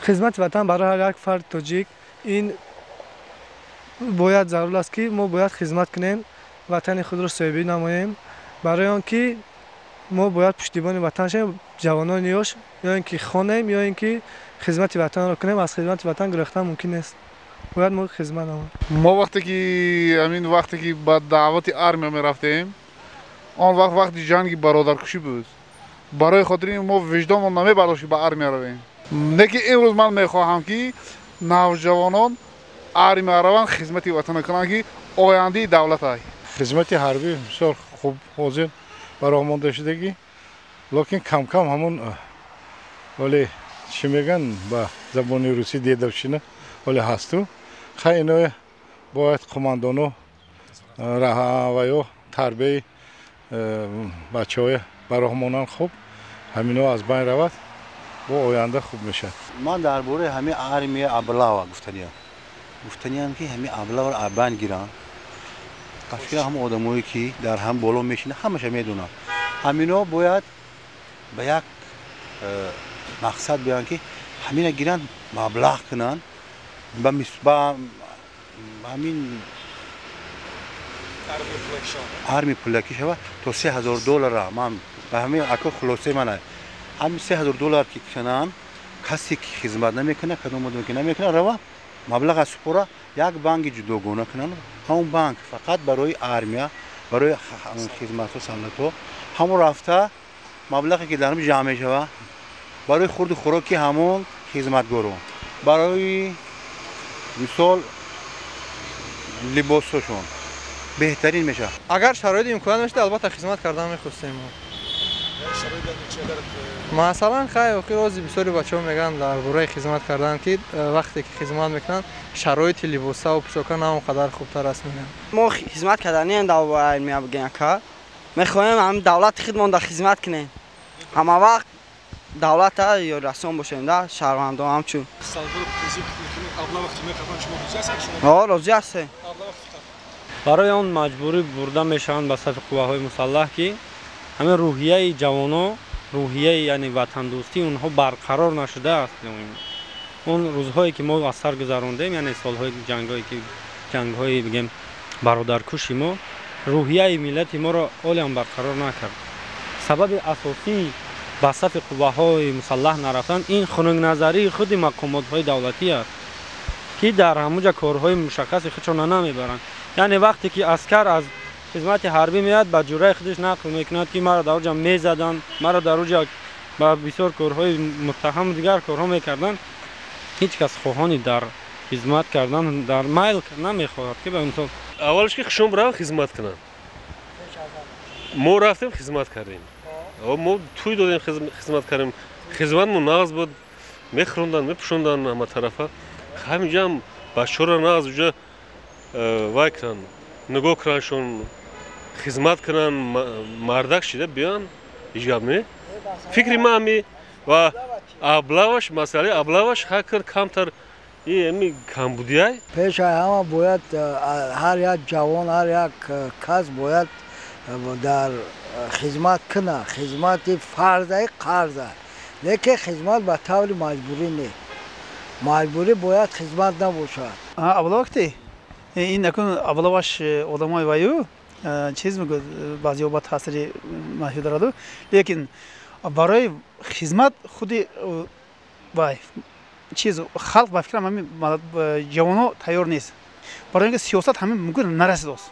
Хизмати ватан барои ҳар як фард тоҷик ин бояд зарур аст, ки мо бояд хизмат кунем, ватани худро соҳибӣ намоем, барои он ки мо бояд пуштибони ватан шавем, ҷавонони ёш ё ин ки хонем, ё ин ки хизмати ватанро кунем. Аз хизмати ватан гурехтан мумкин нест, бояд мо хизмат намоем. Мо вақте ки ҳамин вақте ки ба даъвати армия мерафтем, он вақт вақти ҷанги бародаркушӣ буд. Барои хотири ин мо виҷдонмон намебардошт, ки ба армия равем. Лекин имрӯз ман мехоҳам, ки навҷавонон армия раванд, хизмати ватана кунанд, ки ояндаи давлат ай. Хизмати ҳарбӣ бисёр хуб ҳозир ба роҳ монда шудагӣ, лекин камкам ҳамон вале чӣ мегӯянд ба забони русӣ, дедовщина ҳоле ҳасту. Хай, ино бояд қумандоно ва ё тарбияи бачаҳоя ба роҳ монанд хуб, ҳамино аз байн равад, бо оянда хуб мешавад. Ман дар бораи ҳамин армия облава гуфтаниям, ки ҳамин облаваро аз байн гиранд. Фикра ҳама одамое, ки дар ҳам боло мешинанд, ҳамаша медонанд. Ҳамино бояд ба як мақсад биёянд, ки ҳамина гиранд, маблағ кунанд, ба ҳамин армия пулакӣ шавад то 3000 доллара. Ман ба ҳамин ако хулосаи ман, ҳамин 3000 доллар ки кунанд, касе ки хизмат намекунад, кадом одаме ки намекунад, рава маблағ аз супора, як банки ҷудогона кунанд. Ҳамон банк фақат барои армия, барои хизматҳо, солдатҳо. Ҳамон рафта маблағе ки дар ҷамъ мешавад, барои хурду хӯроки ҳамон хизматгорон, барои мисол либосҳошон беҳтарин мешавад. Агар шароити имконият мешуд, албатта хизмат кардан мехостем. Масалан, хай, охир ози бисёри бачаҳо мегӯянд дар бораи хизмат кардан, ки вақте ки хизмат мекунанд, шароити либосаву пӯшока на он қадар хубтар аст, мегӯянд. Мо хизмат карданием дар армия, бигем, ака. Мехоҳем ҳам давлати худмон дар хизмат кунем, ҳама вақт давлата ёрасон бошем да шаҳрвандон ҳамчун. Розӣ ҳастем. Барои он маҷбурӣ бурда мешаванд ба сафи қувваҳои мусаллаҳ, ки ҳамин рӯҳияи ҷавоно, рӯҳияи яъне ватандӯстии онҳо барқарор нашудааст. Он рӯзҳое ки мо аз сар гузарондем, яъне солҳои ҷангҳое ки ҷангҳои бигем бародаркуши мо рӯҳияи миллати моро олиам барқарор накард. Сабаби асосии ба сафи қувваҳои мусаллаҳ нарафтан ин хунукназарии худи мақомотҳои давлатӣ аст, ки дар ҳамуҷа корҳои мушаххаси худшона намебаранд. Яъне вақте ки аскар аз хизмати ҳарбӣ меояд, ба ҷуръаи худаш нақл мекунад, ки маро дар оҷа мезаданд, маро дар оҷа ба бисёр корҳои муттаҳаму дигар корҳо мекарданд. Ҳеҷ кас хоҳони дар хизмат кардан дар майл намехоҳад, ки ба мисол. Аввалш ки хушон раванд, хизмат кунанд. Мо рафтем, хизмат кардем, мо тӯй додем, хизмат кардем, хизматмо нағз буд, мехӯронданд, мепӯшонданд ҳама тарафа. Ҳаминҷаам бачаҳоро нағз уҷа вай кунанд, нигоҳ кунандшон, хизмат кунанд, мардак шида биёянд, ҳеҷ гап не. Фикри ман ҳами ва облаваш, масъалаи облаваш ҳакр камтар ами камбудиай. Пешаи ҳама бояд ҳар як ҷавон, ҳар як кас бояд дар хизмат кунад. Хизмати фарзаи қарза, лекин хизмат ба таври маҷбурӣ не, маҷбурӣ бояд хизмат набошад. Облавакти ин акун облаваш одамои ваю чиз мегӯяд, баъзеҳо ба таъсири манфӣ дораду, лекин барои хизмат худи вай чиз халқ, ба фикрам, ҳамин ҷавоно тайёр нест, барои ин ки сиёсат ҳамин мумкин нарасидааст.